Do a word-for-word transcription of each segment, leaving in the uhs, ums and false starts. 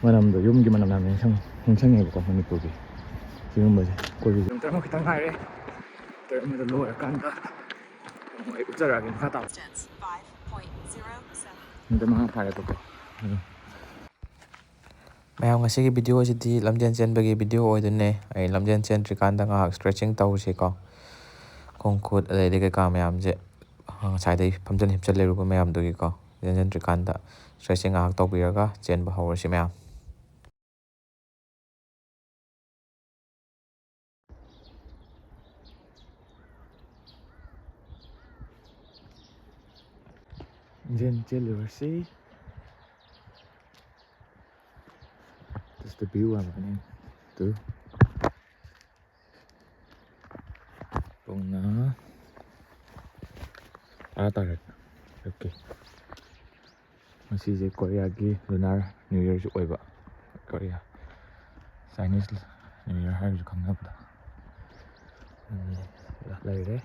ꯃꯅꯝꯗꯣ, ꯌꯨꯝꯒꯤ ꯃꯅꯝ ꯌꯥꯝ ꯅꯤꯡꯁꯤꯡ-, ꯅꯤꯡꯁꯤꯡꯉꯦꯕꯀꯣ ꯃꯅꯤꯄꯨꯔꯒꯤ ꯁꯤꯒꯨꯝꯕꯁꯦ꯫ ꯀꯣꯏꯕꯁꯦ꯫ ꯀꯤꯂꯣꯃꯤꯇꯔ ꯑꯃꯈꯛꯇꯪ ꯉꯥꯏꯔꯦ꯫ ꯀꯤꯂꯣꯃꯤꯇꯔ ꯑꯃꯗ ꯂꯣꯏꯔꯀꯥꯟꯗ ꯑꯃꯨꯛ ꯑꯩ ꯎꯠꯆꯔꯛꯑꯒꯦ ꯃꯈꯥ ꯇꯥꯕ꯫ ꯃꯤꯅꯤꯠ ꯃꯉꯥ ꯐꯥꯔꯦꯕꯀꯣ꯫ ꯎꯝ꯫ ꯃꯌꯥꯝ, ꯉꯁꯤꯒꯤ ꯚꯤꯗꯤꯑꯣꯁꯤꯗꯤ ꯂꯝꯖꯦꯟ ꯆꯦꯟꯕꯒꯤ ꯚꯤꯗꯤꯑꯣ ꯑꯣꯏꯗꯣꯏꯅꯦ꯫ ꯑꯩ ꯂꯝꯖꯦꯟ ꯆꯦꯟꯗ꯭ꯔꯤꯀꯥꯟꯗ ꯉꯥꯏꯍꯥꯛ stretching ꯇꯧꯔꯨꯁꯤꯀꯣ꯫ ꯈꯣꯡ ꯈꯨꯠ ꯑꯗꯩꯗꯤ ꯀꯩꯀꯥ ꯃꯌꯥꯝꯁꯦ, ꯉꯁꯥꯏꯗꯩ ꯐꯝꯖꯟ ꯍꯤꯞꯆꯜ ꯂꯩꯔꯨꯕ ꯃꯌꯥꯝꯗꯨꯒꯤꯀꯣ꯫ ꯂꯝꯖꯦꯟ ꯆꯦꯟꯗ꯭ꯔꯤꯀꯥꯟꯗ stretching ꯉꯥꯏꯍꯥꯛ ꯇꯧꯕꯤꯔꯒ ꯆꯦꯟꯕ ꯍꯧꯔꯁꯤ ꯃꯌꯥꯝ꯫ ꯂꯝꯖꯦꯟ ꯆꯦꯜꯂꯨꯔꯁꯤ꯫ Just the view ꯍꯥꯏꯕꯅꯤ꯫ ꯇꯨ꯫ ꯄꯨꯡꯅ ꯇꯔꯥ ꯇꯥꯔꯦ꯫ ꯑꯣꯀꯦ꯫ ꯉꯁꯤꯁꯦ ꯀꯣꯔꯤꯌꯥꯒꯤ Lunar New Yearꯁꯨ ꯑꯣꯏꯕ꯫ ꯀꯣꯔꯤꯌꯥ꯫ Chinese New Year ꯍꯥꯏꯔꯁꯨ ꯈꯪꯅꯕꯗꯣ꯫ ꯎꯝ, ꯂꯩꯔꯦ꯫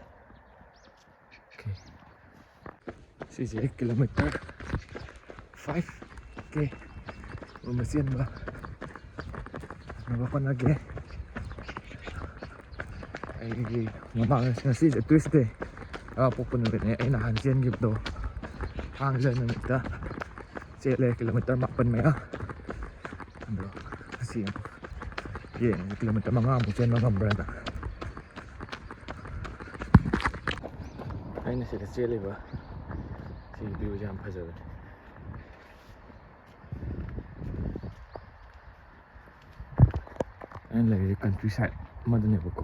ꯑꯣꯀꯦ꯫ ꯁꯤꯁꯦ ꯀꯤꯂꯣꯃꯤꯇꯔ ꯐꯥꯏꯚ ꯀꯦ ꯒꯨꯝꯕ ꯆꯦꯟꯕ ꯉꯝꯅꯕ ꯍꯣꯠꯅꯒꯦ꯫ ꯑꯩꯒꯤ ꯃꯃꯥꯡ, ꯉꯁꯤꯁꯦ Tuesday, ꯂꯩꯕꯥꯛꯄꯣꯛꯄ ꯅꯨꯃꯤꯠꯅꯦ꯫ ꯑꯩ ꯅꯍꯥꯟ ꯆꯦꯟꯈꯤꯕꯗꯣ ꯊꯥꯡꯖ ꯅꯨꯃꯤꯠꯇ ꯆꯦꯜꯂꯦ, ꯀꯤꯂꯣꯃꯤꯇꯔ ꯃꯥꯄꯟ ꯃꯌꯥ꯫ ꯑꯗꯣ ꯉꯁꯤ ꯑꯃꯨꯛ ꯌꯦꯡꯉꯒꯦ, ꯀꯤꯂꯣꯃꯤꯇꯔ ꯃꯉꯥꯃꯨꯛ ꯆꯦꯟꯕ ꯉꯝꯕ꯭ꯔꯥꯅ꯫ ꯑꯩꯅ ꯁꯤꯗ ꯆꯦꯜꯂꯤꯕ ꯁꯤꯒꯤ viewꯁꯦ ꯌꯥꯝ ꯐꯖꯕꯅꯦ꯫ ꯑꯩꯅ ꯂꯩꯔꯤꯁꯦ country side ꯑꯃꯗꯅꯦꯕꯀꯣ,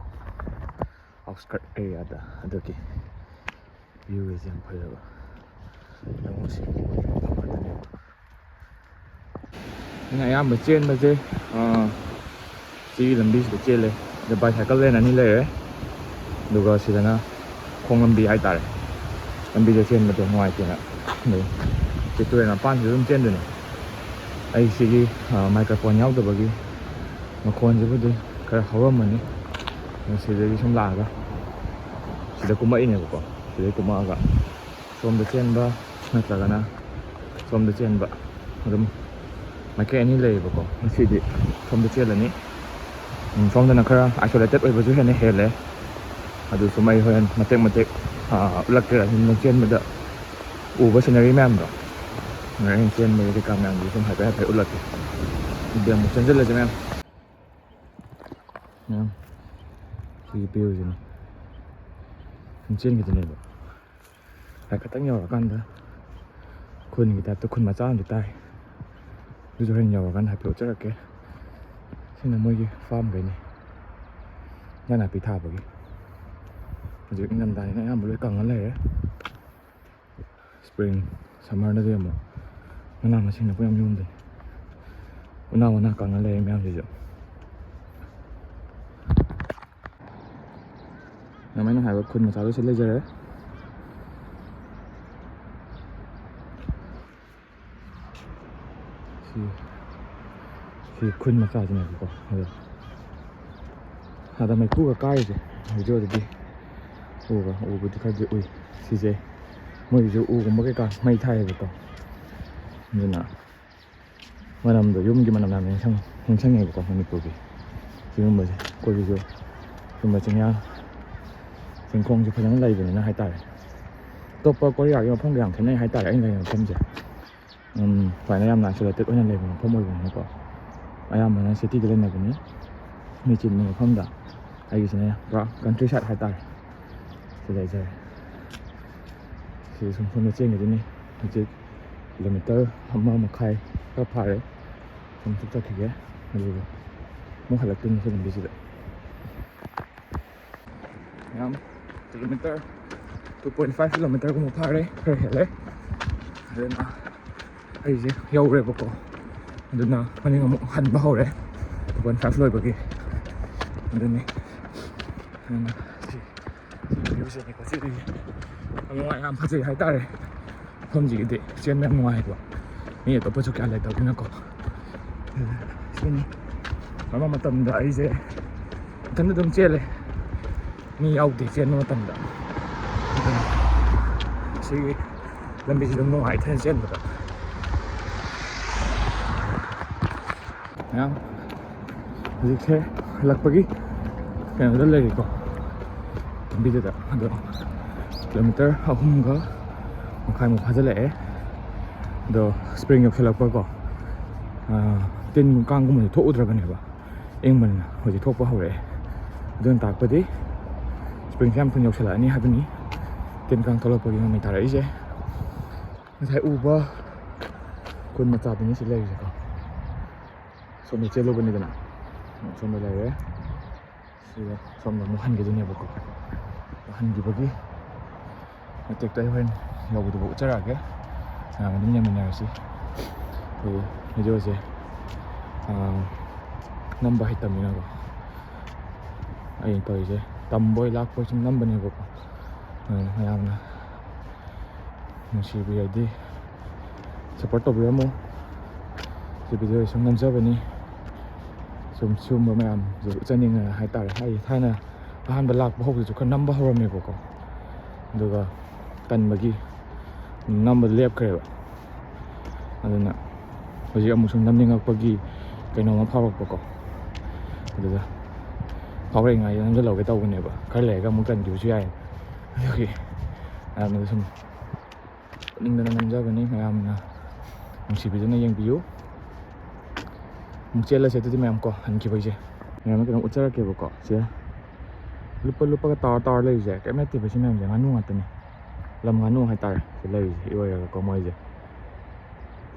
outskirt areaꯗ꯫ ꯑꯗꯨꯒꯤ viewꯁꯦ ꯌꯥꯝ ꯐꯖꯕ꯫ ꯂꯧꯎ ꯁꯤꯡꯎꯕꯒꯤ ꯃꯐꯝ ꯉꯥꯛꯇꯅꯦꯕ꯫ ꯑꯩꯅ ꯑꯌꯥꯝꯕ ꯆꯦꯟꯕꯁꯦ, ꯑꯥ, ꯁꯤꯒꯤ ꯂꯝꯕꯤꯁꯤꯗ ꯆꯦꯜꯂꯦ꯫ ꯁꯤꯗ bicycle lane ꯑꯅꯤ ꯂꯩꯔꯦ, ꯑꯗꯨꯒ ꯁꯤꯗꯅ ꯈꯣꯡ ꯂꯝꯕꯤ ꯍꯥꯏꯇꯥꯔꯦ꯫ ꯂꯝꯕꯤꯗ ꯆꯦꯟꯕꯗꯣ ꯅꯨꯡꯉꯥꯏꯇꯦꯅ ꯑꯗꯨꯝ ꯁꯤ ꯇꯨꯔꯦꯜ ꯃꯄꯥꯟꯁꯤꯗ ꯑꯗꯨꯝ ꯆꯦꯟꯗꯣꯏꯅꯦ꯫ ꯑꯩ ꯁꯤꯒꯤ, ꯑꯥ, microphone ꯌꯥꯎꯗꯕꯒꯤ ꯃꯈꯣꯟꯁꯤꯕꯨꯗꯤ ꯈꯔ ꯍꯧꯔꯝꯃꯅꯤ꯫ ꯑꯗꯣ ꯁꯤꯗꯒꯤ ꯁꯨꯝ ꯂꯥꯛꯑꯒ ꯁꯤꯗ ꯀꯨꯝꯃꯛꯏꯅꯦꯕꯀꯣ꯫ ꯁꯤꯗꯩ ꯀꯨꯝꯃꯛꯑꯒ ꯁꯣꯝꯗ ꯆꯦꯟꯕ ꯅꯠꯇ꯭ꯔꯒꯅ ꯁꯣꯝꯗ ꯆꯦꯟꯕ ꯑꯗꯨꯝ ꯃꯥꯏꯀꯩ ꯑꯅꯤ ꯂꯩꯌꯦꯕꯀꯣ꯫ ꯉꯁꯤꯗꯤ ꯁꯣꯝꯗ ꯆꯦꯜꯂꯅꯤ꯫ ꯎꯝ, ꯁꯣꯝꯗꯅ ꯈꯔ isolated ꯑꯣꯏꯕꯁꯨ ꯍꯦꯟꯅ ꯍꯦꯜꯂꯦ꯫ ꯑꯗꯨꯁꯨ ꯑꯩ ꯍꯣꯔꯦꯟ ꯃꯇꯦꯛ ꯃꯇꯦꯛ, ꯑꯥ, ꯎꯠꯂꯛꯀꯦ꯫ ꯑꯗꯨꯝ ꯆꯦꯟꯕꯗ ꯎꯕ scenery ꯃꯌꯥꯝꯗꯣ, ꯑꯩꯅ ꯆꯦꯟꯕꯒꯤ ꯀꯩꯀꯥ ꯃꯌꯥꯝꯗꯨꯁꯨ ꯁꯨꯝ ꯍꯥꯏꯐꯦꯠ ꯍꯥꯏꯐꯦꯠ ꯎꯠꯂꯛꯀꯦ꯫ ꯑꯗꯨꯗꯤ ꯑꯃꯨꯛ ꯆꯦꯟꯁꯤꯜꯂꯁꯤ ꯃꯌꯥꯝ꯫ ꯃꯌꯥꯝ, ꯁꯤꯒꯤ view ꯁꯤꯅꯤ꯫ ꯁꯨꯝ ꯆꯦꯟꯈꯤꯗꯣꯏꯅꯦꯕ꯫ ꯍꯥꯏꯐꯦꯠꯇꯪ ꯌꯧꯔꯀꯥꯟꯗ ꯈꯨꯟꯒꯤ type ꯇ ꯈꯨꯟ ꯃꯆꯥ ꯑꯃꯗꯤ ꯇꯥꯏ꯫ ꯑꯗꯨꯁꯨ ꯍꯣꯔꯦꯟ ꯌꯧꯔꯀꯥꯟꯗ ꯍꯥꯏꯐꯦꯠ ꯎꯠꯆꯔꯛꯀꯦ꯫ ꯁꯤꯅ ꯃꯣꯏꯒꯤ farm ꯈꯩꯅꯤ, ꯏꯟꯖꯥꯡ ꯅꯥꯄꯤ ꯊꯥꯕꯒꯤ꯫ ꯍꯧꯖꯤꯛ ꯏꯪꯊꯝꯊꯥꯅꯤꯅ ꯑꯌꯥꯝꯕ ꯂꯣꯏ ꯀꯪꯉ ꯂꯩꯔꯦ꯫ Spring, summer ꯗꯗꯤ ꯑꯃꯨꯛ ꯃꯅꯥ ꯃꯁꯤꯡꯅ ꯄꯨꯡꯌꯣꯝ ꯌꯣꯝꯗꯣꯏꯅꯤ꯫ ꯎꯅꯥ ꯋꯥꯅꯥ ꯀꯪꯉ ꯂꯩꯔꯦ ꯃꯌꯥꯝꯁꯤꯁꯨ꯫ ꯑꯗꯨꯃꯥꯏꯅ ꯍꯥꯏꯕ ꯈꯨꯟ ꯃꯆꯥꯗꯣ ꯁꯤ ꯂꯩꯖꯔꯦ꯫ ꯁꯤ, ꯁꯤ ꯈꯨꯟ ꯃꯆꯥꯁꯤꯅꯦꯕꯀꯣ꯫ ꯑꯗꯣ ꯑꯥꯗ ꯃꯩꯈꯨꯒ ꯀꯥꯔꯤꯁꯦ video ꯗꯗꯤ ꯎꯕ, ꯎꯕꯨꯗꯤ ꯈꯔꯗꯤ ꯎꯏ꯫ ꯁꯤꯁꯦ ꯃꯣꯏꯒꯤꯁꯨ ꯎꯒꯨꯝꯕ ꯀꯩꯀꯥ ꯃꯩ ꯊꯥꯏꯌꯦꯕꯀꯣ꯫ ꯑꯗꯨꯅ ꯃꯅꯝꯗꯣ, ꯌꯨꯝꯒꯤ ꯃꯅꯝ ꯌꯥꯝ ꯅꯤꯡꯁꯤꯡ-, ꯅꯤꯡꯁꯤꯡꯉꯦꯕꯀꯣ ꯃꯅꯤꯄꯨꯔꯒꯤ꯫ ꯁꯤꯒꯨꯝꯕꯁꯦ ꯑꯩꯈꯣꯏꯒꯤꯁꯨ ꯁꯤꯒꯨꯝꯕ ꯆꯤꯡꯌꯥ, ꯆꯤꯡꯈꯣꯡꯁꯦ ꯐꯖꯅ ꯂꯩꯕꯅꯤꯅ ꯍꯥꯏꯇꯥꯔꯦ꯫ ꯑꯇꯣꯞꯄ ꯀꯣꯔꯤꯌꯥꯒꯤ ꯃꯐꯝꯒ ꯌꯥꯝ ꯈꯦꯠꯅꯩ ꯍꯥꯏꯇꯥꯔꯦ, ꯑꯩꯅ ꯂꯩꯔꯤꯕ ꯃꯐꯝꯁꯦ꯫ ꯎꯝ, ꯁꯨꯃꯥꯏꯅ ꯌꯥꯝꯅ isolated ꯑꯣꯏꯅ ꯂꯩꯕ ꯃꯐꯝ ꯑꯣꯏꯕꯅꯤꯅꯀꯣ꯫ ꯑꯌꯥꯝꯕꯅ city ꯗ ꯂꯩꯅꯕꯅꯤ, ꯃꯤ ꯆꯤꯟꯕ ꯃꯐꯝꯗ꯫ ꯑꯩꯒꯤꯁꯤꯅ ꯄꯨꯔꯥ countryside ꯍꯥꯏꯇꯥꯔꯦ꯫ ꯁꯤ ꯂꯩꯖꯔꯦ꯫ ꯁꯤ ꯁꯨꯝ ꯁꯣꯝꯗ ꯆꯦꯟꯈꯤꯗꯣꯏꯅꯤ꯫ ꯍꯧꯖꯤꯛ kilometre ꯑꯃ ꯃꯈꯥꯏ ꯈꯔ ꯐꯥꯔꯦ꯫ ꯁꯨꯝ ꯆꯠ-, ꯆꯠꯈꯤꯒꯦ꯫ ꯑꯗꯨꯒ ꯑꯃꯨꯛ ꯍꯜꯂꯛꯇꯣꯏꯅꯤ ꯁꯤ ꯂꯝꯕꯤꯁꯤꯗ꯫ ꯌꯥꯝ kilometre, two point five kilometre ꯒꯨꯝꯕ ꯐꯥꯔꯦ, ꯈꯔ ꯍꯦꯜꯂꯦ꯫ ꯑꯗꯨꯅ ꯑꯩꯁꯦ ꯌꯧꯔꯦꯕꯀꯣ꯫ ꯑꯗꯨꯅ ꯃꯅꯤꯡ ꯑꯃꯨꯛ ꯍꯟꯕ ꯍꯧꯔꯦ, two point five ꯂꯣꯏꯕꯒꯤ꯫ ꯑꯗꯨꯅꯤ꯫ ꯑꯗꯨꯅ ꯁꯤ, ꯁꯤ view ꯁꯤꯅꯤꯀꯣ꯫ ꯁꯤꯗꯤ ꯌꯥꯝ ꯅꯨꯡꯉꯥꯏ, ꯌꯥꯝ ꯐꯖꯩ ꯍꯥꯏꯇꯥꯔꯦ꯫ ꯃꯐꯝꯁꯤꯒꯤꯗꯤ ꯆꯦꯟꯕ ꯌꯥꯝ ꯅꯨꯡꯉꯥꯏꯕ, ꯃꯤ ꯑꯇꯣꯞꯄꯁꯨ ꯀꯌꯥ ꯂꯩꯇꯕꯅꯤꯅꯀꯣ꯫ ꯁꯤꯅꯤ꯫ ꯃꯔꯛ ꯃꯇꯝꯗ ꯑꯩꯁꯦ ꯏꯊꯟꯗ ꯑꯗꯨꯝ ꯆꯦꯜꯂꯦ, ꯃꯤ ꯌꯥꯎꯗꯦ ꯆꯦꯟꯕ ꯃꯇꯝꯗ꯫ ꯑꯗꯨꯅ ꯁꯤꯒꯤ ꯂꯝꯕꯤꯁꯤ ꯑꯗꯨꯝ ꯅꯨꯡꯉꯥꯏ ꯏꯊꯟꯗ ꯆꯦꯟꯕꯗ꯫ ꯃꯌꯥꯝ ꯍꯧꯖꯤꯛꯁꯦ ꯍꯜꯂꯛꯄꯒꯤ ꯀꯩꯅꯣꯗ ꯂꯩꯔꯤꯀꯣ, ꯂꯝꯕꯤꯗꯨꯗ꯫ ꯑꯗꯣ ꯀꯤꯂꯣꯃꯤꯇꯔ ꯑꯍꯨꯝꯒ ꯃꯈꯥꯏꯃꯨꯛ ꯐꯥꯖꯤꯜꯂꯛꯑꯦ꯫ ꯑꯗꯣ ꯁ꯭ꯄ꯭ꯔꯤꯡ ꯌꯧꯁꯜꯂꯛꯄꯀꯣ, ꯇꯤꯟ ꯀꯥꯡꯒꯨꯝꯕꯁꯦ ꯊꯣꯛꯎꯗ꯭ꯔꯕꯅꯦꯕ, ꯏꯪꯕꯅꯤꯅ꯫ ꯍꯧꯖꯤꯛ ꯊꯣꯛꯄ ꯍꯧꯔꯛꯑꯦ꯫ ꯑꯗꯨꯅ ꯇꯥꯛꯄꯗꯤ ꯁ꯭ꯄ꯭ꯔꯤꯡꯁꯦ ꯌꯥꯝ ꯊꯨꯅ ꯌꯧꯁꯜꯂꯛꯑꯅꯤ ꯍꯥꯏꯕꯅꯤ꯫ ꯇꯤꯟ ꯀꯥꯡ ꯊꯣꯛꯂꯛꯄꯒꯤ ꯃꯃꯤ ꯇꯥꯔꯛꯏꯁꯦ꯫ ꯉꯁꯥꯏ ꯎꯕ ꯈꯨꯟ ꯃꯆꯥꯗꯨꯅꯤ ꯁꯤ ꯂꯩꯔꯤꯁꯦꯀꯣ꯫ ꯁꯣꯝꯗ ꯆꯦꯜꯂꯨꯕꯅꯤꯗꯅ, ꯁꯣꯝꯗ ꯂꯩꯔꯦ꯫ ꯁꯤꯗ ꯁꯣꯝꯗ ꯑꯃꯨꯛ ꯍꯟꯈꯤꯗꯣꯏꯅꯦꯕꯀꯣ꯫ ꯍꯟꯈꯤꯕꯒꯤ ꯃꯇꯦꯛꯇꯣ ꯑꯩ ꯍꯣꯔꯦꯟ ꯌꯧꯕꯗꯨꯕꯨ ꯎꯠꯆꯔꯛꯑꯒꯦ꯫ ꯃꯌꯥꯝ ꯑꯗꯨꯝ ꯌꯦꯡꯃꯤꯟꯅꯔꯁꯤ꯫ ꯑꯩꯈꯣꯏꯒꯤ ꯚꯤꯗꯤꯑꯣꯁꯦ, ꯑꯥ, ꯅꯝꯕ ꯍꯩꯇꯕꯅꯤꯅꯀꯣ꯫ ꯑꯩꯅ ꯇꯧꯔꯤꯁꯦ ꯇꯝꯕꯣꯏ ꯂꯥꯛꯄꯣꯏ ꯁꯨꯝ ꯅꯝꯕꯅꯦꯕꯀꯣ꯫ ꯑꯗꯨꯅ ꯃꯌꯥꯝꯅ ꯅꯨꯡꯁꯤꯕꯤꯔꯗꯤ ꯁꯞꯄꯣꯔꯠ ꯇꯧꯕꯤꯔꯝꯃꯣ꯫ ꯁꯤ ꯚꯤꯗꯤꯑꯣꯁꯦ ꯁꯨꯝ ꯅꯝꯖꯕꯅꯤ꯫ ꯁꯨꯝ ꯁꯤꯒꯨꯝꯕ ꯃꯌꯥꯝꯁꯦ ꯎꯠꯆꯅꯤꯡꯉꯦ ꯍꯥꯏꯇꯥꯔꯦ꯫ ꯑꯩ ꯊꯥꯏꯅ ꯑꯍꯥꯟꯕ ꯂꯥꯛꯄ ꯍꯧꯕꯗꯁꯨ ꯈꯔ ꯅꯝꯕ ꯍꯧꯔꯝꯃꯦꯕꯀꯣ, ꯑꯗꯨꯒ ꯇꯟꯕꯒꯤ ꯅꯝꯕ ꯂꯦꯞꯈ꯭ꯔꯦꯕ꯫ ꯑꯗꯨꯅ ꯍꯧꯖꯤꯛ ꯑꯃꯨꯛ ꯁꯨꯝ ꯅꯝꯅꯤꯡꯉꯛꯄꯒꯤ ꯀꯩꯅꯣꯝꯃ ꯐꯥꯎꯔꯛꯄꯀꯣ, ꯑꯗꯨꯗ ꯐꯥꯎꯔꯛꯏꯉꯩꯗ ꯅꯝꯁꯤꯜꯍꯧꯒꯦ ꯇꯧꯕꯅꯦꯕ꯫ ꯈꯔ ꯂꯩꯔꯒ ꯑꯃꯨꯛ ꯇꯟꯈꯤꯕꯁꯨ ꯌꯥꯏ꯫ ꯑꯗꯨꯒꯤ ꯃꯌꯥꯝꯅ ꯁꯨꯝ ꯄꯨꯛꯅꯤꯡꯗꯅ ꯅꯝꯖꯕꯅꯤ꯫ ꯃꯌꯥꯝꯅ ꯅꯨꯡꯁꯤꯕꯤꯗꯨꯅ ꯌꯦꯡꯕꯤꯌꯨ꯫ ꯑꯃꯨꯛ ꯆꯦꯜꯂꯁꯦ ꯑꯗꯨꯗꯤ ꯃꯌꯥꯝ ꯀꯣ, ꯍꯟꯈꯤꯕꯩꯁꯦ꯫ ꯃꯌꯥꯝꯅ ꯀꯩꯅꯣꯝ ꯎꯠꯆꯔꯛꯀꯦꯕꯀꯣ꯫ ꯁꯦ, ꯂꯨꯞꯄ ꯂꯨꯞꯄꯒ ꯇꯥꯎꯔ ꯇꯥꯎꯔ ꯂꯩꯔꯤꯁꯦ ꯀꯩꯝ ꯅꯠꯇꯦꯕ꯫ ꯁꯤ ꯃꯌꯥꯝꯁꯦ ꯉꯥꯅꯨ ꯉꯥꯛꯇꯅꯤ꯫ ꯂꯝ ꯉꯥꯅꯨ ꯍꯥꯏꯇꯥꯔꯦ꯫ ꯁꯤ ꯂꯩꯔꯤꯁꯦ ꯏꯔꯣꯏꯔꯒꯀꯣ ꯃꯣꯏꯁꯦ꯫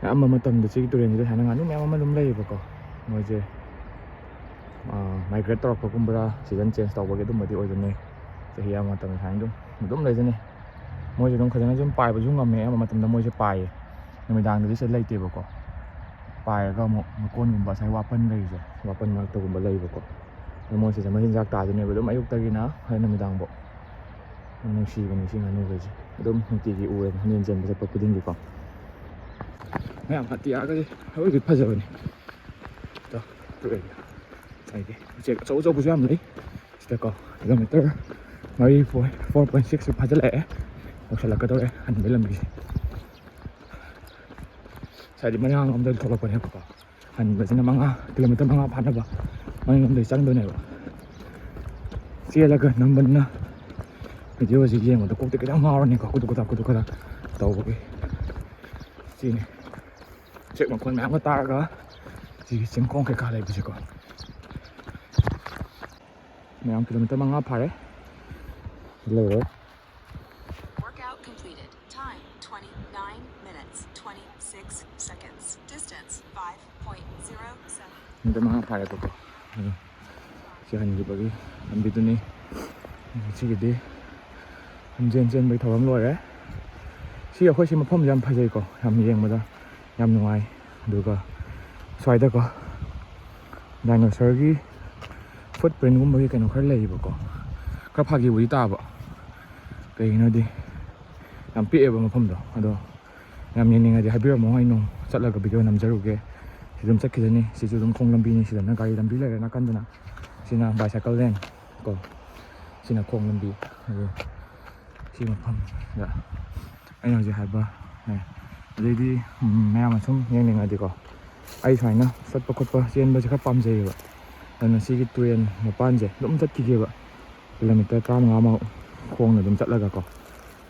ꯑꯌꯥꯝꯕ ꯃꯇꯝꯗ ꯁꯤꯒꯤ ꯇꯨꯔꯦꯟꯁꯤꯗ ꯁꯨꯃꯥꯏꯅ ꯉꯥꯅꯨ ꯃꯌꯥꯝ ꯑꯃ ꯑꯗꯨꯝ ꯂꯩꯌꯦꯕꯀꯣ꯫ ꯃꯣꯏꯁꯦ ꯃꯥꯏꯒ꯭ꯔꯦꯠ ꯇꯧꯔꯛꯄꯒꯨꯝꯕꯔꯥ, ꯁꯤꯖꯟ ꯆꯦꯟꯖ ꯇꯧꯕꯒꯤ ꯑꯗꯨꯝꯕꯗꯤ ꯑꯣꯏꯗꯣꯏꯅꯦ꯫ ꯆꯍꯤ ꯑꯃ ꯃꯇꯝꯗ ꯁꯨꯃꯥꯏꯅ ꯑꯗꯨꯝ ꯑꯗꯨꯝ ꯂꯩꯖꯅꯤ꯫ ꯃꯣꯏꯁꯦ ꯑꯗꯨꯝ ꯐꯖꯅ ꯑꯗꯨꯝ ꯄꯥꯏꯕꯁꯨ ꯉꯝꯃꯦ꯫ ꯑꯌꯥꯝꯕ ꯃꯇꯝꯗ ꯃꯣꯏꯁꯦ ꯄꯥꯏꯌꯦ꯫ ꯅꯨꯃꯤꯗꯥꯡꯗꯗꯤ ꯁꯤꯗ ꯂꯩꯇꯦꯕꯀꯣ꯫ ꯄꯥꯏꯔꯒ ꯑꯃꯨꯛ ꯃꯀꯣꯟꯒꯨꯝꯕ ꯉꯁꯥꯏ ꯋꯥꯄꯟ ꯂꯩꯔꯤꯁꯦ, ꯋꯥꯄꯟ ꯃꯔꯛꯇꯒꯨꯝꯕ ꯂꯩꯕꯀꯣ꯫ ꯑꯗꯣ ꯃꯣꯏꯁꯤꯗ ꯃꯆꯤꯟꯖꯥꯛ ꯇꯥꯗꯣꯏꯅꯦꯕ ꯑꯗꯨꯝ ꯑꯌꯨꯛꯇꯒꯤꯅ ꯍꯣꯔꯦꯟ ꯅꯨꯃꯤꯗꯥꯡꯐꯥꯎ꯫ ꯌꯥꯝ ꯅꯨꯡꯁꯤꯕꯅꯤ ꯁꯤ ꯉꯥꯅꯨꯈꯩꯁꯦ꯫ ꯑꯗꯨꯝ ꯅꯨꯡꯇꯤꯒꯤ ꯎꯔꯦ ꯂꯝꯖꯦꯟ ꯆꯦꯟꯕ ꯆꯠꯄ ꯈꯨꯗꯤꯡꯒꯤꯀꯣ꯫ ꯃꯌꯥꯝ ꯑꯇꯤꯌꯥꯒꯁꯦ ꯑꯔꯣꯏꯕꯤ ꯐꯖꯕꯅꯤ꯫ ꯇꯣ, ꯇꯨꯔꯦꯜꯗ ꯉꯁꯥꯏꯒꯤ ꯎꯆꯦꯛ ꯑꯆꯧ ꯑꯆꯧꯕꯁꯨ ꯌꯥꯝ ꯂꯩ ꯁꯤꯗꯀꯣ꯫ ꯀꯤꯂꯣꯃꯤꯇꯔ ꯃꯔꯤ ꯄꯣꯏꯟ ꯐꯣꯔ ꯄꯣꯏꯟ ꯁꯤꯛꯁꯁꯨ ꯐꯥꯖꯤꯜꯂꯛꯑꯦ꯫ ꯌꯧꯁꯜꯂꯛꯀꯗꯧꯔꯦ ꯍꯟꯕꯒꯤ ꯂꯝꯕꯤꯁꯦ꯫ ꯉꯁꯥꯏꯗꯤ ꯃꯌꯥꯡ ꯑꯝꯗ ꯊꯣꯛꯂꯛꯄꯅꯦꯕꯀꯣ꯫ ꯍꯟꯕꯁꯤꯅ ꯃꯉꯥ, ꯀꯤꯂꯣꯃꯤꯇꯔ ꯃꯉꯥ ꯐꯥꯅꯕ ꯃꯅꯤꯡꯂꯣꯝꯗꯒꯤ ꯆꯪꯗꯣꯏꯅꯦꯕ꯫ ꯆꯦꯜꯂꯒ ꯅꯝꯕꯅꯤꯅ ꯚꯤꯗꯤꯑꯣꯁꯤ ꯌꯦꯡꯕꯗ ꯀꯣꯛꯇꯤ ꯈꯤꯇꯪ ꯉꯥꯎꯔꯅꯤꯀꯣ, ꯀꯨꯗꯨꯛ ꯀꯨꯗꯥꯛ ꯀꯨꯗꯨꯛ ꯀꯨꯗꯥꯛ ꯇꯧꯕꯒꯤ꯫ ꯁꯤꯅꯤ ꯎꯆꯦꯛ ꯃꯈꯣꯟ ꯃꯌꯥꯝꯒ ꯇꯥꯔꯒ ꯁꯤꯒꯤ ꯆꯤꯡꯈꯣꯡ ꯀꯩꯀꯥ ꯂꯩꯕꯁꯦꯀꯣ꯫ ꯃꯌꯥꯝ ꯀꯤꯂꯣꯃꯤꯇꯔ ꯃꯉꯥ ꯐꯥꯔꯦ꯫ ꯂꯩꯔꯦ꯫ Workout completed. Time twenty-nine minutes, twenty-six seconds. Distance five point zero seven. Minute ꯃꯉꯥ ꯐꯥꯔꯦꯕꯀꯣ꯫ ꯑꯗꯣ ꯁꯤ ꯍꯟꯈꯤꯕꯒꯤ ꯂꯝꯕꯤꯗꯨꯅꯤ꯫ ꯁꯤꯒꯤꯗꯤ ꯂꯝꯖꯦꯟ ꯆꯦꯟꯕꯒꯤ ꯊꯧꯔꯝ ꯂꯣꯏꯔꯦ꯫ ꯁꯤ ꯑꯩꯈꯣꯏ ꯁꯤ ꯃꯐꯝꯁꯦ ꯌꯥꯝ ꯐꯖꯩꯀꯣ, ꯌꯥꯝ ꯌꯦꯡꯕꯗ ꯌꯥꯝ ꯅꯨꯡꯉꯥꯏ꯫ ꯑꯗꯨꯒ ꯁ꯭ꯋꯥꯏꯗꯀꯣ ꯗꯥꯏꯅꯣꯁꯔꯒꯤ ꯐꯨꯠ ꯄ꯭ꯔꯤꯟꯒꯨꯝꯕꯒꯤ ꯀꯩꯅꯣ ꯈꯔ ꯂꯩꯌꯦꯕꯀꯣ꯫ ꯈꯔ ꯐꯥꯒꯤꯕꯨꯗꯤ ꯇꯥꯕ, ꯀꯩꯒꯤꯅꯣꯗꯤ ꯌꯥꯝ ꯄꯤꯛꯑꯦꯕ ꯃꯐꯝꯗꯣ꯫ ꯑꯗꯣ ꯌꯥꯝ ꯌꯦꯡꯅꯤꯡꯉꯗꯤ ꯍꯥꯏꯕꯤꯔꯝꯃꯣ, ꯑꯩ ꯅꯣꯡ ꯆꯠꯂꯒ ꯚꯤꯗꯤꯑꯣ ꯅꯝꯖꯔꯨꯒꯦ꯫ ꯁꯤ ꯑꯗꯨꯝ ꯆꯠꯈꯤꯗꯣꯏꯅꯤ꯫ ꯁꯤꯁꯨ ꯑꯗꯨꯝ ꯈꯣꯡ ꯂꯝꯕꯤꯅꯤ꯫ ꯁꯤꯗꯅ ꯒꯥꯔꯤ ꯂꯝꯕꯤ ꯂꯩꯔꯦ, ꯅꯥꯀꯟꯗꯅ ꯁꯤꯅ bicycle lane ꯀꯣ, ꯁꯤꯅ ꯈꯣꯡ ꯂꯝꯕꯤ꯫ ꯑꯗꯨ ꯁꯤ ꯃꯐꯝꯗ ꯑꯩꯅ ꯍꯧꯖꯤꯛ ꯍꯥꯏꯕ ꯂꯩ꯫ ꯑꯗꯩꯗꯤ ꯎꯝ, ꯃꯌꯥꯝꯅ ꯁꯨꯝ ꯌꯦꯡꯅꯤꯡꯉꯗꯤꯀꯣ, ꯑꯩ ꯁꯨꯃꯥꯏꯅ ꯆꯠꯄ ꯈꯣꯠꯄ ꯆꯦꯟꯕꯁꯦ ꯈꯔ ꯄꯥꯝꯖꯩꯌꯦꯕ꯫ ꯑꯗꯨꯅ ꯁꯤꯒꯤ ꯇꯨꯔꯦꯜ ꯃꯄꯥꯟꯁꯦ ꯑꯗꯨꯝ ꯆꯠꯈꯤꯒꯦꯕ, ꯀꯤꯂꯣꯃꯤꯇꯔ ꯇꯔꯥꯃꯉꯥꯃꯨꯛ ꯈꯣꯡꯅ ꯑꯗꯨꯝ ꯆꯠꯂꯒꯀꯣ꯫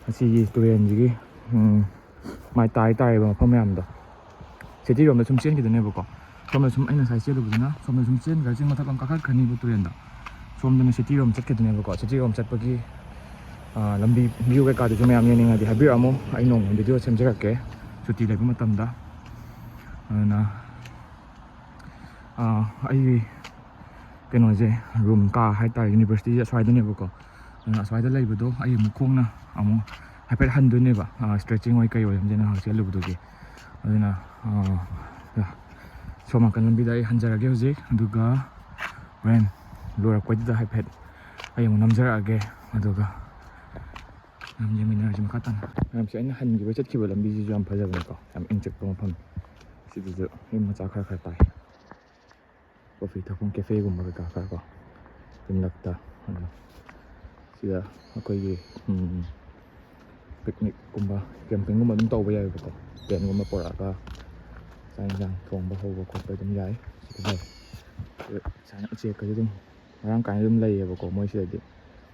ꯑꯁꯤꯒꯤ ꯇꯨꯔꯦꯜꯁꯤꯒꯤ ꯎꯝ, ꯃꯥꯏ ꯇꯥꯏ ꯇꯥꯔꯤꯕ ꯃꯐꯝ ꯃꯌꯥꯝꯗꯣ ꯁꯤꯇꯤꯔꯣꯝꯗ ꯁꯨꯝ ꯆꯦꯟꯈꯤꯗꯣꯏꯅꯦꯕꯀꯣ꯫ ꯁꯣꯝꯗ ꯁꯨꯝ ꯑꯩꯅ ꯉꯁꯥꯏ ꯆꯦꯜꯂꯨꯕꯗꯨꯅ ꯁꯣꯝꯗ ꯁꯨꯝ ꯆꯦꯟꯈ꯭ꯔ ꯆꯤꯡ ꯃꯊꯛ ꯑꯃ ꯀꯥꯈꯠꯈ꯭ꯔꯅꯤꯕ ꯇꯨꯔꯦꯜꯗ꯫ ꯁꯣꯝꯗꯅ ꯁꯤꯇꯤꯔꯣꯝ ꯆꯠꯈꯤꯗꯣꯏꯅꯦꯕꯀꯣ꯫ ꯁꯤꯇꯤꯔꯣꯝ ꯆꯠꯄꯒꯤ ꯑꯥ, ꯂꯝꯕꯤ view ꯀꯩꯀꯥꯗꯨꯁꯨ ꯃꯌꯥꯝ ꯌꯦꯡꯅꯤꯡꯉꯗꯤ ꯍꯥꯏꯕꯤꯔꯛꯑꯝꯃꯣ, ꯑꯩ ꯅꯣꯡꯃ ꯚꯤꯗꯤꯑꯣ ꯁꯦꯝꯖꯔꯛꯀꯦ ꯁꯨꯇꯤ ꯂꯩꯕ ꯃꯇꯝꯗ꯫ ꯑꯗꯨꯅ ꯑꯥ, ꯑꯩꯒꯤ ꯀꯩꯅꯣꯁꯦ, ꯔꯨꯝ ꯀꯥ ꯍꯥꯏꯇꯥꯔꯦ, ꯌꯨꯅꯤꯚꯔꯁꯤꯇꯤꯁꯦ ꯑꯁ꯭ꯋꯥꯏꯗꯅꯦꯕꯀꯣ꯫ ꯑꯗꯨꯅ ꯑꯁ꯭ꯋꯥꯏꯗ ꯂꯩꯕꯗꯣ ꯑꯩ ꯑꯃꯨꯛ ꯈꯣꯡꯅ ꯑꯃꯨꯛ ꯍꯥꯏꯐꯦꯠ ꯍꯟꯗꯣꯏꯅꯦꯕ, stretching ꯑꯣꯏ ꯀꯩ ꯑꯣꯏ ꯂꯝꯖꯦꯜ ꯉꯥꯏꯍꯥꯛ ꯆꯦꯜꯂꯨꯕꯗꯨꯒꯤ꯫ ꯑꯗꯨꯅ ꯑꯥ, ꯁꯣꯝ ꯅꯥꯀꯟ ꯂꯝꯕꯤꯗ ꯑꯩ ꯍꯟꯖꯔꯒꯦ ꯍꯧꯖꯤꯛ, ꯑꯗꯨꯒ ꯍꯣꯔꯦꯟ ꯂꯣꯏꯔꯛꯄꯩꯗꯨꯗ ꯍꯥꯏꯐꯦꯠ ꯑꯩ ꯑꯃꯨꯛ ꯅꯝꯖꯔꯛꯑꯒꯦ꯫ ꯑꯗꯨꯒ ꯌꯥꯝ ꯌꯦꯡꯃꯤꯟꯅꯔꯁꯤ ꯃꯈꯥ ꯇꯥꯅ꯫ ꯃꯌꯥꯝꯁꯦ ꯑꯩꯅ ꯍꯟꯈꯤꯕ ꯆꯠꯈꯤꯕ ꯂꯝꯕꯤꯁꯤꯁꯨ ꯌꯥꯝ ꯐꯖꯕꯅꯤꯀꯣ, ꯌꯥꯝ ꯏꯪ ꯆꯤꯛꯄ ꯃꯐꯝ꯫ ꯁꯤꯗꯁꯨ ꯌꯨꯝ ꯃꯆꯥ ꯈꯔ ꯈꯔ ꯇꯥꯏ, ꯀꯣꯐꯤ ꯊꯛꯐꯝ ꯀꯦꯐꯦꯒꯨꯝꯕ ꯀꯩꯀꯥ ꯈꯔ ꯀꯣ, ꯌꯨꯝꯂꯛꯇ꯫ ꯑꯗꯣ ꯁꯤꯗ ꯑꯩꯈꯣꯏꯒꯤ ꯎꯝ, picnic ꯀꯨꯝꯕ camping ꯒꯨꯝꯕ ꯑꯗꯨꯝ ꯇꯧꯕ ꯌꯥꯏꯑꯕꯀꯣ꯫ Tent ꯒꯨꯝꯕ ꯄꯨꯔꯛꯑꯒ ꯆꯥꯛ ꯏꯟꯁꯥꯡ ꯊꯣꯡꯕ ꯍꯧꯕ ꯈꯣꯠꯄ ꯑꯗꯨꯝ ꯌꯥꯏ꯫ ꯁꯤꯗ ꯂꯩ꯫ ꯑꯗꯨ ꯁꯨꯃꯥꯏꯅ ꯎꯆꯦꯛꯀꯁꯨ ꯑꯗꯨꯝ ꯃꯔꯥꯡ ꯀꯥꯏꯅ ꯑꯗꯨꯝ ꯂꯩꯌꯦꯕꯀꯣ꯫ ꯃꯣꯏ ꯁꯤꯗꯗꯤ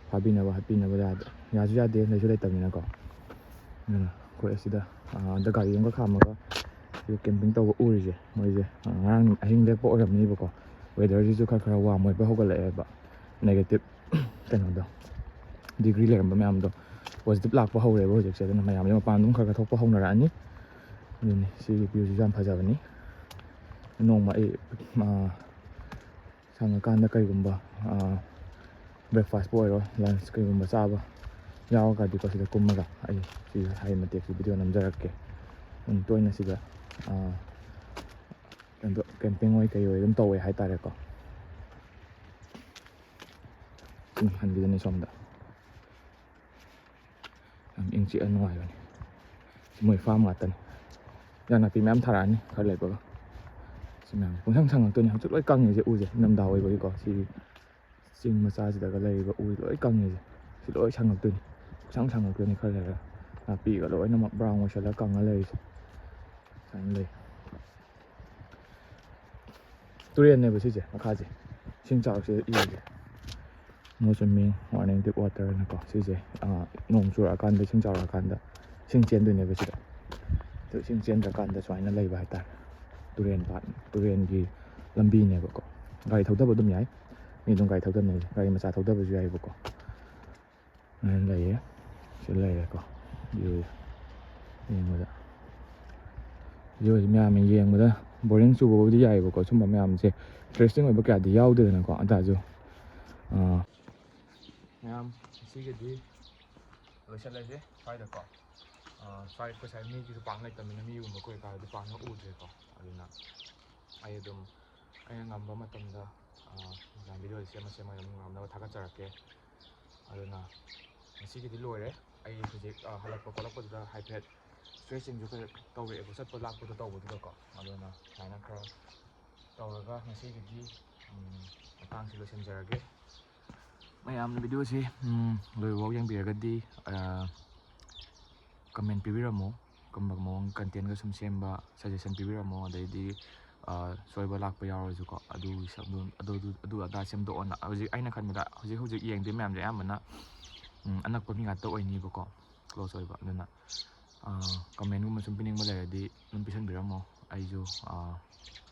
ꯐꯥꯕꯤꯅꯕ ꯍꯥꯠꯄꯤꯅꯕ ꯌꯥꯗ-, ꯌꯥꯁꯨ ꯌꯥꯗꯦ, ꯂꯩꯁꯨ ꯂꯩꯇꯕꯅꯤꯅꯀꯣ꯫ ꯑꯗꯨꯅ ꯑꯩꯈꯣꯏ ꯑꯁꯤꯗ, ꯑꯥ, ꯍꯟꯗꯛ ꯒꯥꯔꯤ ꯑꯃꯒ ꯈꯥꯝꯃꯒ ꯁꯤꯗ ꯀꯦꯝꯄꯤꯡ ꯇꯧꯕ ꯎꯔꯤꯁꯦ, ꯃꯣꯏꯁꯦ, ꯑꯥ, ꯉꯔꯥꯡ ꯑꯍꯤꯡ ꯂꯦꯛꯄ ꯑꯣꯏꯔꯝꯅꯤꯕꯀꯣ꯫ ꯋꯦꯗꯔꯁꯤꯁꯨ ꯈꯔ ꯈꯔ ꯋꯥꯔꯝ ꯑꯣꯏꯕ ꯍꯧꯒꯠꯂꯛꯑꯦꯕ꯫ ꯅꯦꯒꯦꯇꯤꯞ ꯀꯩꯅꯣꯗꯣ, ꯗꯤꯒ꯭ꯔꯤ ꯂꯩꯔꯝꯕ ꯃꯌꯥꯝꯗꯣ ꯄꯣꯖꯤꯇꯤꯞ ꯂꯥꯛꯄ ꯍꯧꯔꯦꯕ ꯍꯧꯖꯤꯛꯁꯦ꯫ ꯑꯗꯨꯅ ꯃꯌꯥꯝꯁꯦ ꯃꯄꯥꯟ ꯑꯗꯨꯝ ꯈꯔ ꯈꯔ ꯊꯣꯛꯄ ꯍꯧꯅꯔꯛꯑꯅꯤ꯫ ꯑꯗꯨꯅꯤ, ꯁꯤꯒꯤ ꯚ꯭ꯌꯨꯁꯤꯁꯨ ꯌꯥꯝ ꯐꯖꯕꯅꯤ꯫ ꯅꯣꯡꯃ ꯑꯩ, ꯑꯥ, ꯁꯪꯉꯀꯥꯟꯗ ꯀꯩꯒꯨꯝꯕ, ꯑꯥ, ꯕ꯭ꯔꯦꯛꯐꯥꯁꯄꯨ ꯑꯣꯏꯔꯣ, ꯂꯟꯁ ꯀꯩꯒꯨꯝꯕ ꯆꯥꯕ ꯌꯥꯎꯔꯒꯗꯤꯀꯣ, ꯁꯤꯗ ꯀꯨꯝꯃꯒ ꯑꯩ ꯁꯤ ꯍꯥꯏ ꯃꯇꯦꯛꯁꯤ ꯚꯤꯗꯤꯑꯣ ꯅꯝꯖꯔꯛꯀꯦ꯫ ꯑꯗꯨꯝ ꯇꯣꯏꯅ ꯁꯤꯗ, ꯑꯥ, ꯀꯩꯅꯣ, ꯀꯦꯝꯄꯤꯡ ꯑꯣꯏ ꯀꯩ ꯑꯣꯏ ꯑꯗꯨꯝ ꯇꯧꯋꯦ ꯍꯥꯏꯇꯥꯔꯦꯀꯣ꯫ ꯁꯨꯝ ꯍꯟꯈꯤꯗꯣꯏꯅꯦ ꯁꯣꯝꯗ꯫ ꯌꯥꯝ ꯏꯪ ꯆꯤꯛꯑ ꯅꯨꯡꯉꯥꯏꯕꯅꯤ꯫ ꯁꯤ ꯃꯣꯏ ꯐꯥꯔꯝ ꯉꯥꯛꯇꯅꯤ꯫ ꯏꯟꯖꯥꯡ ꯅꯥꯄꯤ ꯃꯌꯥꯝ ꯊꯥꯔꯛꯑꯅꯤ ꯈꯔ ꯂꯩꯕꯒ꯫ ꯁꯤ ꯃꯌꯥꯝꯁꯦ ꯄꯨꯡꯁꯪ ꯁꯪꯉꯛꯇꯣꯏꯅꯤ꯫ ꯍꯧꯖꯤꯛ ꯂꯣꯏ ꯀꯪꯉꯤꯁꯦ ꯎꯁꯦ, ꯏꯪꯊꯝꯊꯥ ꯑꯣꯏꯕꯒꯤꯀꯣ꯫ ꯁꯤꯒꯤ ꯆꯤꯡ ꯃꯆꯥꯁꯤꯗꯒ ꯂꯩꯔꯤꯕ ꯎ ꯂꯣꯏ ꯀꯪꯉꯤꯁꯦ꯫ ꯁꯤ ꯂꯣꯏ ꯁꯪꯉꯛꯇꯣꯏꯅꯤ꯫ ꯄꯨꯡꯁꯪ ꯁꯪꯉꯛꯇꯣꯏꯅꯤ ꯈꯔ ꯂꯩꯔꯒ꯫ ꯅꯥꯄꯤꯒ ꯂꯣꯏꯅꯃꯛ ꯕ꯭ꯔꯥꯎꯟ ꯑꯣꯏꯁꯜꯂꯒ ꯀꯪꯉ ꯂꯩꯔꯤꯁꯦ꯫ ꯁꯨꯃꯥꯏꯅ ꯂꯩ꯫ ꯇꯨꯔꯦꯜꯅꯦꯕ ꯁꯤꯁꯦ, ꯃꯈꯥꯁꯦ꯫ ꯏꯁꯤꯡ ꯆꯥꯎꯔꯛꯁꯤꯗ ꯏꯔꯤꯁꯦ꯫ No swimming warning, deep water ꯍꯥꯏꯅꯀꯣ꯫ ꯁꯤꯁꯦ, ꯑꯥ, ꯅꯣꯡ ꯆꯨꯔꯛꯑꯀꯥꯟꯗ, ꯏꯁꯤꯡ ꯆꯥꯎꯔꯛꯑꯀꯥꯟꯗ ꯏꯁꯤꯡ ꯆꯦꯟꯗꯣꯏꯅꯦꯕ ꯁꯤꯗ꯫ ꯑꯗꯣ ꯏꯁꯤꯡ ꯆꯦꯟꯗ꯭ꯔꯀꯥꯟꯗ ꯁꯨꯃꯥꯏꯅ ꯂꯩꯕ ꯍꯥꯏꯇꯥꯔꯦ꯫ ꯇꯨꯔꯦꯟ ꯄꯥꯠ, ꯇꯨꯔꯦꯟꯒꯤ ꯂꯝꯕꯤꯅꯦꯕꯀꯣ꯫ ꯒꯥꯔꯤ ꯊꯧꯗꯕ ꯑꯗꯨꯝ ꯌꯥꯏ꯫ ꯃꯤ ꯑꯗꯨꯝ ꯒꯥꯔꯤ ꯊꯧꯗꯅꯩ, ꯒꯥꯔꯤ ꯃꯆꯥ ꯊꯧꯗꯕꯁꯨ ꯌꯥꯏꯕꯀꯣ꯫ ꯑꯗꯨꯃꯥꯏꯅ ꯂꯩꯌꯦ꯫ ꯁꯤ ꯂꯩꯔꯦꯀꯣ꯫ ꯚ꯭ꯌꯨꯁꯦ ꯌꯦꯡꯕꯗ, ꯚ꯭ꯌꯨꯁꯦ ꯃꯌꯥꯝꯅ ꯌꯦꯡꯕꯗ ꯕꯣꯔꯤꯡ ꯆꯨꯕꯕꯨꯗꯤ ꯌꯥꯏꯑꯕꯀꯣ꯫ ꯁꯨꯝꯕ ꯃꯌꯥꯝꯁꯦ ꯏꯟꯇꯔꯦꯁꯇꯤꯡ ꯑꯣꯏꯕ ꯀꯌꯥꯗꯤ ꯌꯥꯎꯗꯦꯗꯅꯀꯣ꯫ ꯑꯗꯨ ꯇꯥꯔꯁꯨ, ꯑꯥ, ꯃꯌꯥꯝ, ꯉꯁꯤꯒꯤꯗꯤ ꯂꯣꯏꯁꯤꯜꯂꯁꯦ ꯁ꯭ꯋꯥꯏꯗꯀꯣ꯫ ꯑꯥ, ꯁ꯭ꯋꯥꯏ ꯑꯩꯈꯣꯏ ꯁ꯭ꯋꯥꯏ ꯃꯤꯒꯤꯁꯨ ꯄꯥꯛ ꯂꯩꯇꯕꯅꯤꯅ ꯃꯤꯒꯨꯝꯕ ꯀꯣꯏ ꯀꯥꯔꯗꯤ ꯄꯥꯛꯅ ꯎꯗ꯭ꯔꯦꯀꯣ꯫ ꯑꯗꯨꯅ ꯑꯩ ꯑꯗꯨꯝ ꯑꯩꯅ ꯉꯝꯕ ꯃꯇꯝꯗ, ꯑꯥ, ꯚꯤꯗꯤꯑꯣꯁꯦ ꯁꯦꯝꯃ ꯁꯦꯝꯃꯒ ꯑꯗꯨꯝ ꯉꯝꯅꯕ ꯊꯥꯒꯠꯆꯔꯛꯀꯦ꯫ ꯑꯗꯨꯅ ꯉꯁꯤꯒꯤꯗꯤ ꯂꯣꯏꯔꯦ꯫ ꯑꯩ ꯍꯧꯖꯤꯛ, ꯑ, ꯍꯜꯂꯛꯄ ꯈꯣꯠꯂꯛꯄꯗꯨꯗ ꯍꯥꯏꯐꯦꯠ ꯏꯁꯇ꯭ꯔꯦꯆꯤꯡꯁꯨ ꯈꯔ ꯇꯧꯔꯛꯑꯦꯕ, ꯆꯠꯄ ꯂꯥꯛꯄꯗꯣ ꯇꯧꯕꯗꯨꯗꯀꯣ꯫ ꯑꯗꯨꯅ ꯁꯨꯃꯥꯏꯅ ꯈꯔ ꯇꯧꯔꯒ ꯉꯁꯤꯒꯤꯗꯤ, ꯎꯝ, ꯃꯇꯥꯡꯁꯤ ꯂꯣꯏꯁꯤꯟꯖꯔꯒꯦ꯫ ꯃꯌꯥꯝꯅ ꯚꯤꯗꯤꯑꯣꯁꯤ, ꯎꯝ, ꯂꯣꯏꯕꯐꯥꯎ ꯌꯦꯡꯕꯤꯔꯒꯗꯤ, ꯑ, ꯀꯃꯦꯟ ꯄꯤꯕꯤꯔꯝꯃꯨ꯫ ꯀꯔꯝꯕ ꯃꯑꯣꯡ ꯀꯟꯇꯦꯟꯒ ꯁꯨꯝ ꯁꯦꯝꯕ ꯁꯖꯦꯁꯟ ꯄꯤꯕꯤꯔꯝꯃꯣ꯫ ꯑꯗꯩꯗꯤ ꯁꯣꯏꯕ ꯂꯥꯛꯄ ꯌꯥꯎꯔꯁꯨꯀꯣ, ꯑꯗꯨꯒꯤ ꯁ- ꯑꯗꯨ ꯑꯗꯨ ꯑꯗꯨ ꯑꯗꯥ ꯁꯦꯝꯗꯣꯛꯑꯣꯅ꯫ ꯍꯧꯖꯤꯛ ꯑꯩꯅ ꯈꯟꯕꯗ ꯍꯧꯖꯤꯛ ꯍꯧꯖꯤꯛ ꯌꯦꯡꯗꯣꯏ ꯃꯌꯥꯝꯁꯦ ꯑꯌꯥꯝꯕꯅ ꯎꯝ, ꯑꯅꯛꯄ ꯃꯤ ꯉꯥꯛꯇ ꯑꯣꯏꯅꯤꯕꯀꯣ, ꯀ꯭ꯂꯣꯁ ꯑꯣꯏꯕ꯫ ꯑꯗꯨꯅ ꯀꯃꯦꯟꯒꯨꯝꯕ ꯁꯨꯝ ꯄꯤꯅꯤꯡꯕ ꯂꯩꯔꯗꯤ ꯑꯗꯨꯝ ꯄꯤꯁꯟꯕꯤꯔꯝꯃꯣ꯫ ꯑꯩꯁꯨ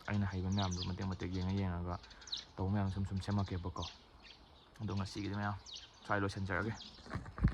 ꯑꯩꯅ ꯍꯩꯕ ꯃꯌꯥꯝꯗꯣ ꯃꯇꯦꯛ ꯃꯇꯦꯛ ꯌꯦꯡꯉ ꯌꯦꯡꯉꯒ ꯇꯧꯕ ꯃꯌꯥꯝ ꯁꯨꯝ ꯁꯨꯝ ꯁꯦꯝꯃꯛꯀꯦꯕꯀꯣ꯫ ꯑꯗꯣ ꯉꯁꯤꯒꯤꯗꯤ ꯃꯌꯥꯝ ꯁ꯭ꯋꯥꯏ ꯂꯣꯏꯁꯤꯟꯖꯔꯒꯦ꯫